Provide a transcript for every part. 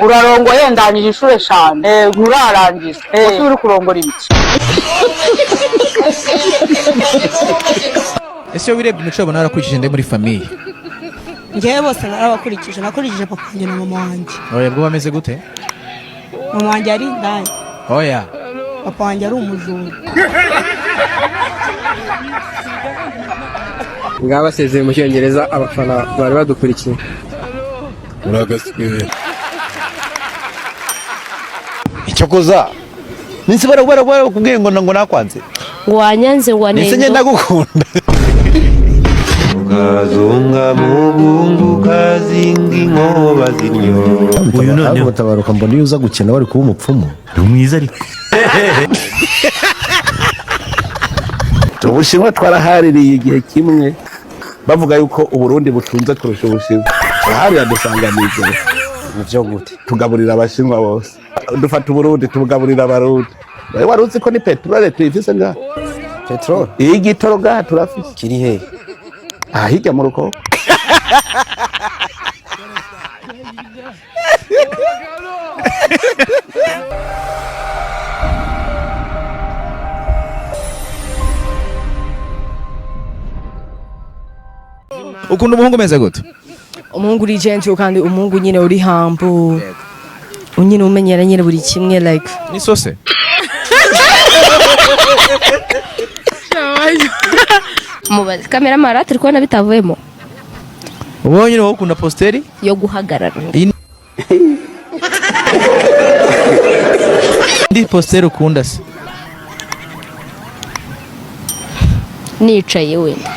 Urarongoye, ndangije inshuro 5, nturarangiza. Ese uri kurongora ibiki? Ese iyo wirebye imico ubona warakurikije nde muri famille? Njyewe bose narabakurikije, nakurikije papa wanjye na mama wanjye. Oya, bwo bameze gute? Mama wanjye ari indaya. Oya. Papa wanjye ari umujura. Ngaho basezeye mu Cyongereza abafana bari badukurikiye. Uragaswera. Icyokoza ninsi barakubwiye ngo nakwanze. Ngo wanyanze ngo Ninsi njye wanenze. Ndagukunda. Ukazunga mugungu ukazinga inkoba ziryo. Uyu noneho mutabaruka, mbona iyo uza gukina wari kuba umupfumu. Ni mwiza ariko. Ubushinwa twarahaririye igihe kimwe, bavuga yuko Uburundi butunze kurusha Ubushinwa. Turaharira dusanga nijoro. Nivyo gute? Tugaburira Abashinwa bose, dufata Uburundi tubugaburira Abarundi. Wewe wari uzi ko ni peteroli tuyifise ngaha? Petrol? Igitoro ngaha turafise. Kiri he? Aha hirya mu Rukoko. Ukunda umuhungu umeze gute? Umuhungu uri gentle, kandi umuhungu nyine uri humble, nyine umenyera nyine buri kimwe, like. Ni sose. Mubaze kameramara, turi kubona bitavuyemo. Ubonye wowe ukunda posture yo guhagarara. Iyi ndi posture ukunda se? Nicaye wenda.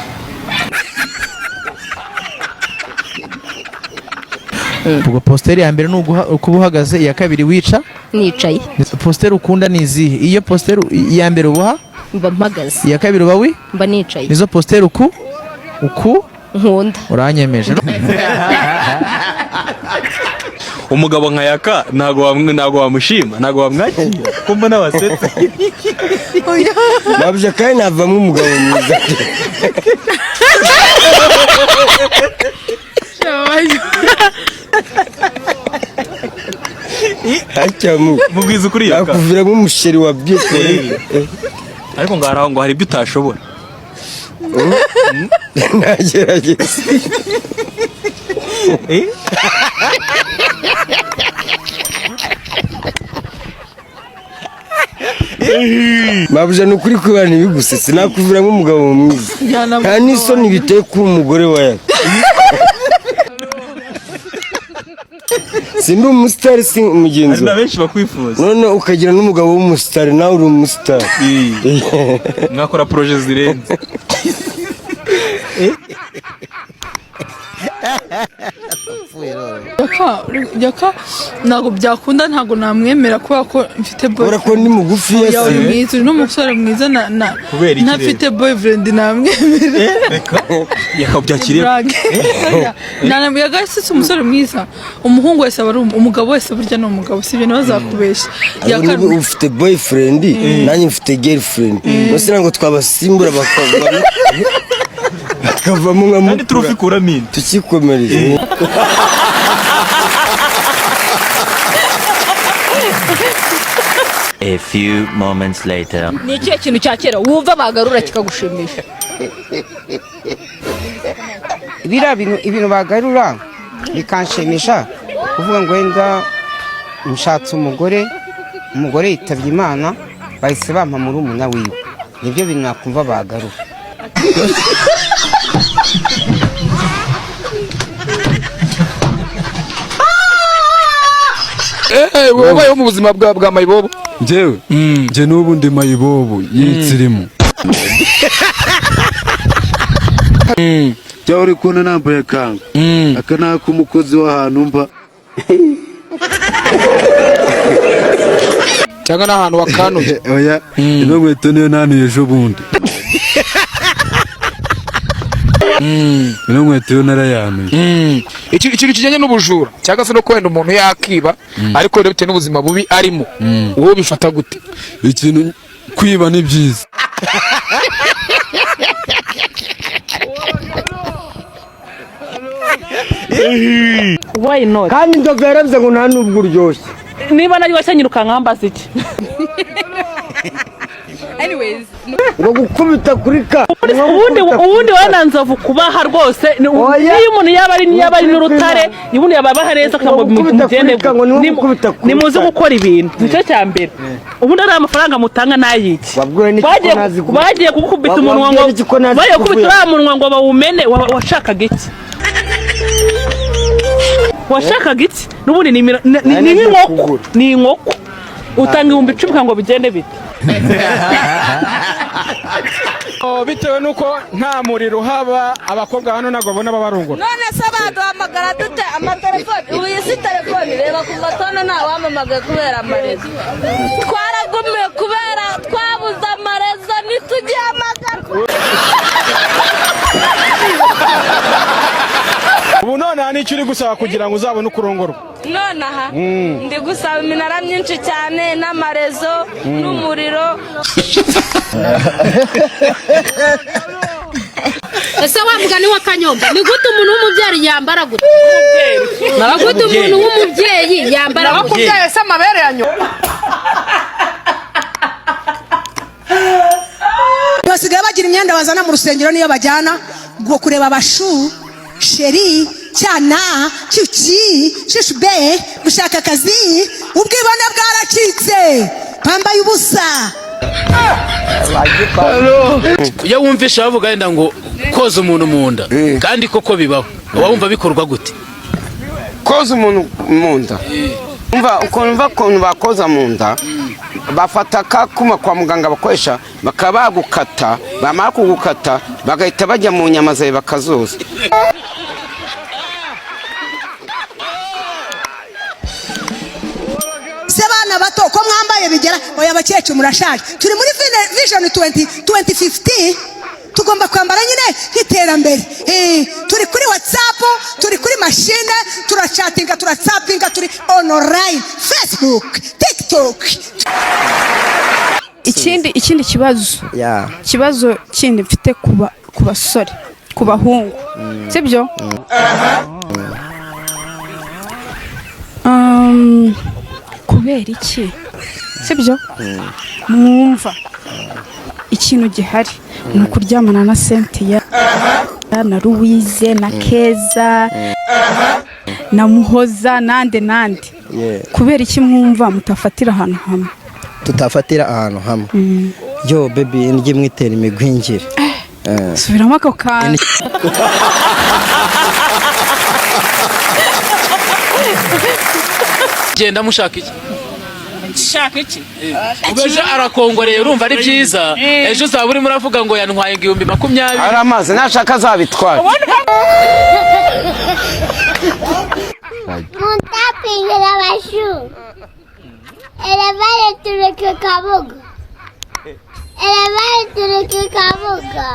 Ubwo posture ya mbere ni ukuba uhagaze, iya kabiri wica. Nicaye. Posture ukunda ni izihe? Iyo posture iya mbere ubuha? Mba mpagaze. Iya kabiri uba wi? Mba nicaye. Nizo posture uku nkunda. Uranyemeje. Umugabo nka Yaka ntabwo wamushima, ntabwo wamwakira ko mbona wasetse. Mabuje kandi navamo umugabo mwiza. Hacyamu. Mubwiza ukuri Yaka. Nakuviramo umusheri wa byekore. Ariko ngo hari aho ngo hari ibyo utashobora. Nagerageza. Mabuje, ni ukuri kwibana ntibigusetse, nakuviramo umugabo mwiza. Nta n'isoni biteye kuba umugore wa Yaka. Sindi umusitari, si mugenzi Hari na wawe. benshi bakwifuza. None ukagira n'umugabo w'umusitari, nawe uri umusitari. Mwakora projet zirenze. Yaka ntabwo byakunda, ntabwo namwemera kubera ko mfite Kubera ko ni mugufi. Oya, Se. uri mwiza, uri n'umusore mwiza na Kubera iki? ntafite boyfriend namwemera. Reka Yaka byakiriye. Blague. Yaka si umusore mwiza. Umuhungu wese aba ari umugabo wese burya ni umugabo, sibyo? Ntibazakubeshye. Ariko niba ufite boyfriend, nanjye mfite girlfriend, bose ntabwo twabasimbura, bakavamo nka Kandi mukura. turufi kuramo indi. Tukikomereza. A few moments later. Ni ikihe kintu cya kera wumva bagarura kikagushimisha? Biriya bintu, ibintu bagarura bikanshimisha, kuvuga ngo wenda nshatse umugore, umugore yitabye Imana, bahise bampa murumuna wiwe, nibyo bintu nakumva bagarura. Wabayeho mu buzima bwa mayibobo? Njyewe, njye n'ubu ndi mayibobo y'itsirimu. Jya uri kubona nambaye kanga aka ni ak'umukozi w'ahantu mba. Cyangwa n'ahantu wakanuye? Oya, ino nkweto niyo nanuye ejo bundi. Ino nkweto yo narayanuye. Ikintu kijyanye n'ubujura cyangwa se no kwenda umuntu yakiba, ariko rero bitewe n'ubuzima bubi arimo, wowe bifata gute? Ikintu kwiba ni byiza. Why not? Kandi inzovu yaravuze ngo nta nubwo uryoshye. Niba naryoshye nyirukanka mbaza iki? Anyways. Ngo gukubita kuri ka. Ubundi wowe na nzovu kubaha rwose niyo umuntu yaba ari n'urutare, ubundi yababaha neza kugira ngo mugende, nimuzi gukora ibintu, nicyo cya mbere. Ubundi ari amafaranga mutanga n'ayiki? Bagiye kugukubita umunwa ngo bagiye gukubita uriya munwa ngo bawumene, washakaga iki? Washakaga iki? N'ubundi ni nk'inkoko, ni inkoko utanga 10,000 kugira ngo bigende bite? Bitewe nuko nta muriro uhaba, abakobwa hano ntabwo babona ababarongora. None se baduhamagara dute amatelefoni? Ubu iyi si telefoni, reba ku matona ntawamamagaye kubera amarezo. Twaragumiwe kubera twabuze amarezo, ntitugihamagara. Ubu nonaha nicyo uri gusaba kugira ngo uzabone ukurongorwa? Nonaha ndi gusaba iminara myinshi cyane n'amarezo n'umuriro. Ese wa mugani wa Kanyomba, ni gute umuntu w'umubyeyi yambara gute? Ni gute umuntu w'umubyeyi yambara gute? Nakubyaye se amabere ya nyoko? Basigaye bagira imyenda bazana mu rusengero niyo bajyana ngo kureba abashu sheri cyana cyuki shishube gushaka akazi. Ubwibone bwaracitse, bambaye ubusa. Iyo wumvishe bavuga wenda ngo koza umuntu mu nda, kandi koko bibaho, uba wumva bikorwa gute? Koza umuntu mu nda, umva ukuntu bakoza mu nda, bafata akakuma kwa muganga bakoresha bakaba bagukata, bamara kugukata bagahita bajya mu nyama zawe bakazoza. Se bana bato ko mwambaye bigera, oya abakecuru murashaje. Turi muri vision 2050, tugomba kwambara nyine nk'iterambere. Turi kuri WhatsApp, turi kuri mashine, turachatinga, turatsapinga, turi online, Facebook, TikTok. Ikindi kibazo, kibazo kindi mfite ku basore, ku bahungu, sibyo? Kubera iki, sibyo? Mwumva ikintu gihari ni ukuryamana na Cynthia na Louise na Keza na Muhoza nande nande. Kubera iki mwumva mutafatira ahantu hamwe? Tutafatira ahantu hamwe. Yo baby, ndye mwitera imigwingire. Subiramo ako kantu. Genda mushaka iki? Shaka iki? Ejo arakongoreye, urumva ari byiza. Ejo uzaba urimo uravuga ngo yantwaye 20,000. Ari amazi nashaka azabitwara. Muntapingira abashu. Elevare tureke kabuga. Elevare tureke kabuga.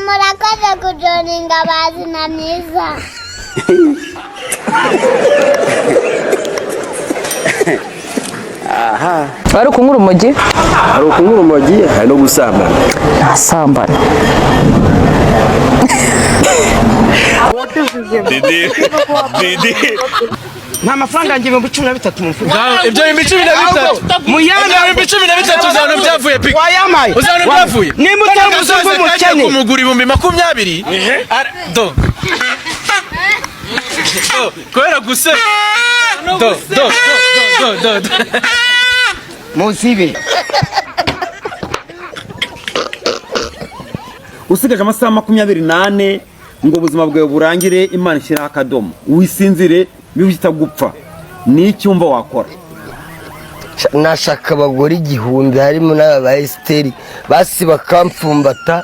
Murakoze kujoninga abazina myiza. Aha. Ari ukunywa urumogi? Hari ukunywa urumogi, hari no gusambana. Ntasambana. Didi. Nta mafaranga yanjye 13,000 mu mfuka. Ibyo 13,000. Muyanga 13,000 uzabona byavuye piki. Wayamaye. Uzabona byavuye. Nimba utari umuzungu w'umukene. Kumugura 20,000. Do. Kubera guse. Do do do do do. Muzibe. Usigaje amasaha 24 ngo ubuzima bwawe burangire, Imana ishyiraho akadomo, wisinzire bihita gupfa. Ni icyumba wakora. Nashaka abagore 1000 harimo n'aba ba Esiteri, basi bakamfumbata,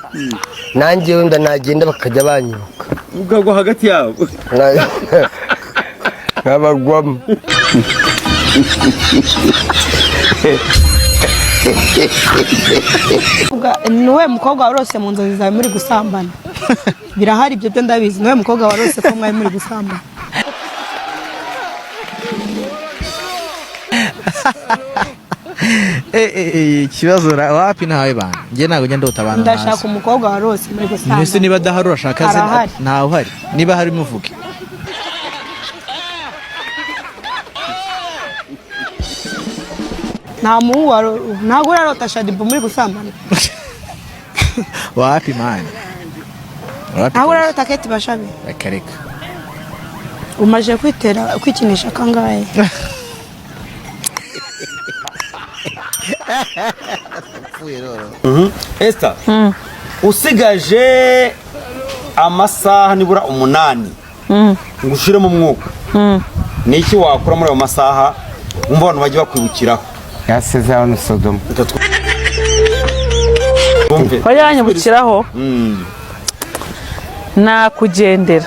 nanjye wenda nagenda bakajya banyibuka. Ukagwa hagati yabo. Nkabagwamo. Niwe mukobwa warose mu nzozi zawe muri gusambana? Birahari ibyo byo ndabizi. Niwe mukobwa warose ko mwari muri Ikibazo wapi, ntawe bana, njye ntabwo njya ndota abantu. Ndashaka Ntazi. umukobwa warose muri Mbese gusambana. niba adahari urashaka aze? Arahari. Ntawe uhari, niba hari muvuge. Nta muhungu ntabwo urarota Shadibu muri gusambana? Wapi man, wapi. Ntabwo urarota Kate Bashabe? Reka reka. Umaze kwitera kwikinisha kangahe? Esther, usigaje amasaha nibura 8 ngo ushiremo umwuka, ni iki wakora muri ayo masaha wumva abantu bajya bakwibukiraho? Yasezerano Sodoma. Bajya banyibukiraho, nakugendera,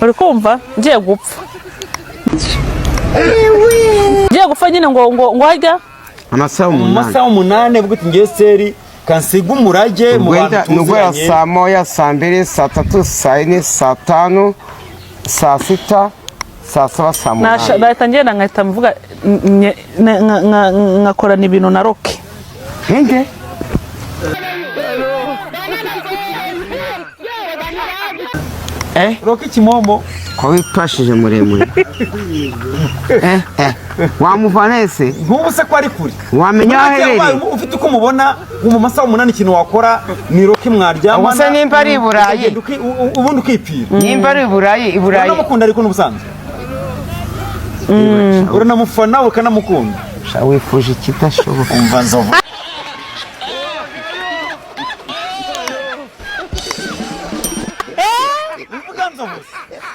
uri kumva, ngiye gupfa, ngiye gupfa nyine, ngo hajya Amasaha Mu 8. masaha 8 ubwo uti ngiye seri kansiga umurage mu bantu Ni uguhera tuziranye. saa 1, saa 2, saa 3, saa 4, saa 5, saa 6, saa 7, saa 8. Nahita ngenda nkahita mvuga nkakorana ibintu na Roke. Ninde? Roke Kimomo. Ko wipashije muremure, wamuvana ese? Nk'ubu se ko ari kure? Wamenya aho Muri make aherereye? wabaye ufite uko umubona mu masaha 8, ikintu wakora ni Roke mwaryamana. Ubu se nimba ari i Burayi? Ukagenda ubundi ukipfira. Nimba ari i Burayi, i Burayi. Uranamukunda ariko n'ubusanzwe uranamufana ukanamukunda. Sha, wifuje ikidashoboka. Umva nzovu.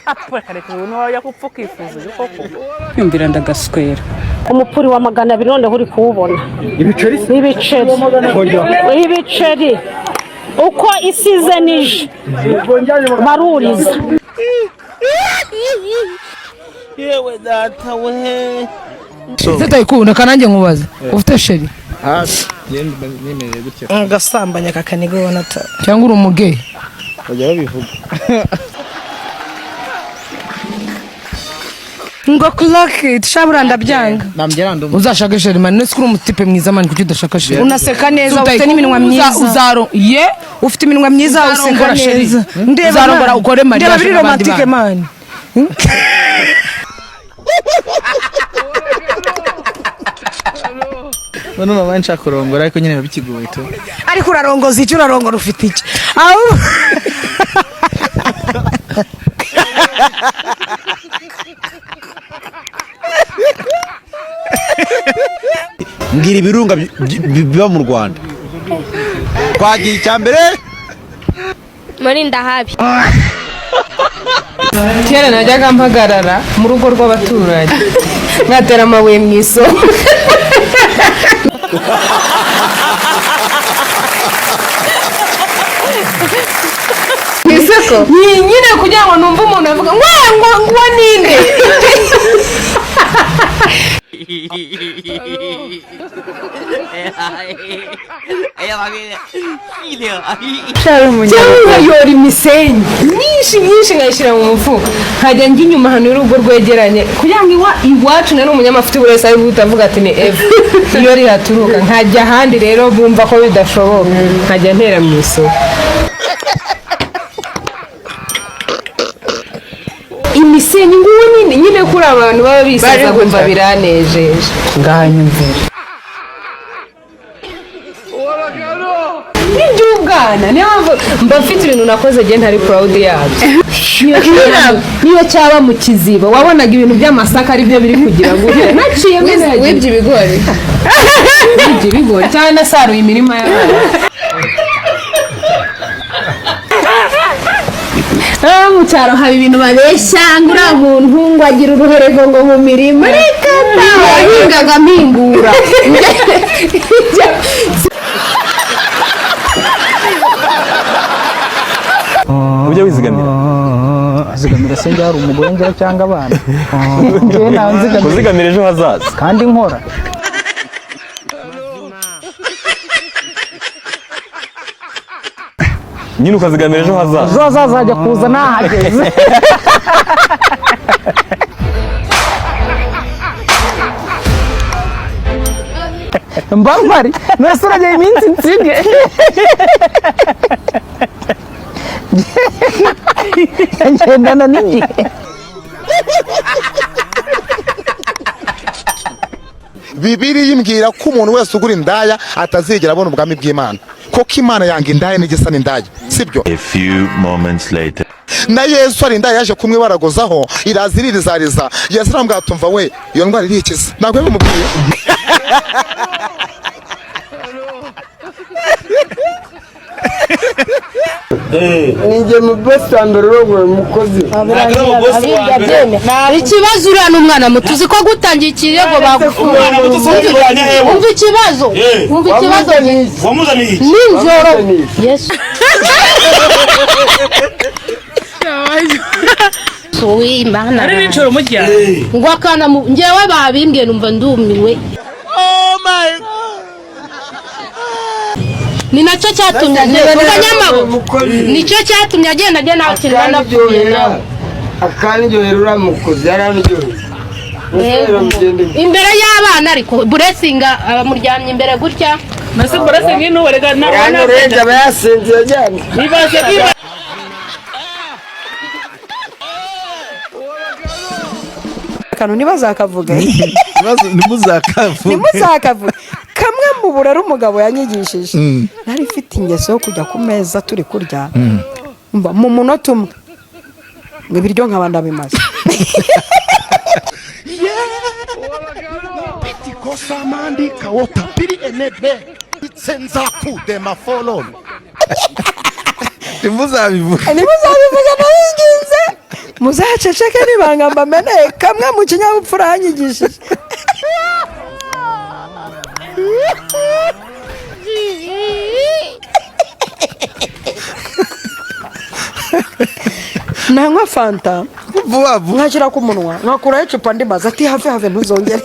Apfa, reka, ubu niba gupfa ukifuza ibyo koko. Yumvira ndagaswera. Umupuri wa 200 noneho uri kuwubona. Ibiceri? Ibiceri, ibiceri, uko isize nije baruriza. Yewe data we! Tutayikunda kananjye nkubaza, ufite chéri? Nemereye gutya. Agasambanya kakaniga ubona ata. Cyangwa uri umugeyi? Bajya babivuga. Ngo clock shabura, ndabyanga. Uzashake chéri man, nese uri umutipe mwiza man, kuki udashaka chéri? Unaseka neza, ufite n'iminwa myiza. Uzaro ye. Ufite iminwa myiza, useka Uzarongora chéri. neza. Ndeba Uzarongora man. ukore mariage Ndeba biri n'abandi romantique bana. man. None mama nshaka kurongora ariko nyine biba bikigoye tu. Ariko urarongoza icyo urarongora, ufite iki aho? Mbwira ibirunga biba mu Rwanda. Twagiye icya mbere. Muri ndahabi. Kera najyaga mpagarara mu rugo rw'abaturanyi nkatera amabuye mu isoko. Mu isoko nyine kugira ngo numve umuntu avuga ngo ngo ngo ninde. Cyangwa nkayora imisenyi myinshi myinshi nkayishyira mu mufuka, nkajya njya inyuma ahantu y'urugo rwegeranye kugira ngo iwacu nari umunyamafuti, buri wese ari buhite avuga ati ni Eva iyo rihaturuka, nkajya ahandi rero bumva ko bidashoboka, nkajya ntera mu isoko imisenyi nguwo nyine nyine kuri abantu baba bisaza kumva biranejeje, ngaha nyumvira n'iby'ubwana. Niyo mpamvu mba mfite ibintu nakoze njye ntari proud yabyo. Niyo cyaba mu kiziba wabonaga ibintu by'amasaka aribyo biri kugira gutya naciyemo. Wibye ibigori? Wibye ibigori cyangwa nasaruye imirima y'abantu. Mu cyaro haba ibintu babeshya ngo uriya muntu ngo agira uruherego ngo mu mirima, reka ta, wahingaga mpingura. Ujya wizigamira? Zigamira se njye hari umugore ngira cyangwa abana? Njyewe ntawe nzigamira. Kuzigamira ejo hazaza. Kandi nkora. Nyine ukazigamira ejo hazaza. Ejo hazaza hajya kuza nahageze. Mba mpari none urajya iminsi nsige. Ngendana n'igihe. Bibiliya imbwira ko umuntu wese ugura indaya atazigera abona ubwami bw'Imana, kuko Imana yanga indaya n'igisa n'indaya, sibyo? A few moments later. Na Yesu ari indaya yaje kumwibaragozaho, iraza iririzariza. Yesu aramubwira ati umva we, iyo ndwara irikiza. Ntabwo yabimubwiye. Ninjye mu bosi wa mbere urongoye umukozi. Ikibazo uriya ni umwana muto, uzi ko gutangira ikirego bagufunga. Umva ikibazo, umva ikibazo nijoro. Yesu Imana. Ari nijoro mujyana. Ngo akana njyewe babimbwiye numva ndumiwe. Oh my. Ni nacyo cyatumye agenda Nyamabo, nicyo cyatumye agenda agenda akina napfuye nawe. Akanryohera uriya mukozi yarandyoheye. Imbere y'abana, ariko Buresinga abamuryamye imbere gutya. Nase Buresinga inuwe rega nawe. Uranyorenje aba yasinze yajyanye. Ibaze iba. Akantu ntibazakavuge. Ntimuzakavuge. Ntimuzakavuge. Kamwe mu burere umugabo yanyigishije, nari mfite ingeso yo kujya ku meza turi kurya, mba mu munota umwe ngo ibiryo nkaba ndabimaze. Ntimuzabivuge. Ntimuzabivuge, nabinginze muzaceceke n'ibanga mbameneye. Kamwe mu kinyabupfura yanyigishije. Nanywa fanta vuba vuba nkashyira ku munwa, nkakuraho icupa ndimaze, ati have have ntuzongere.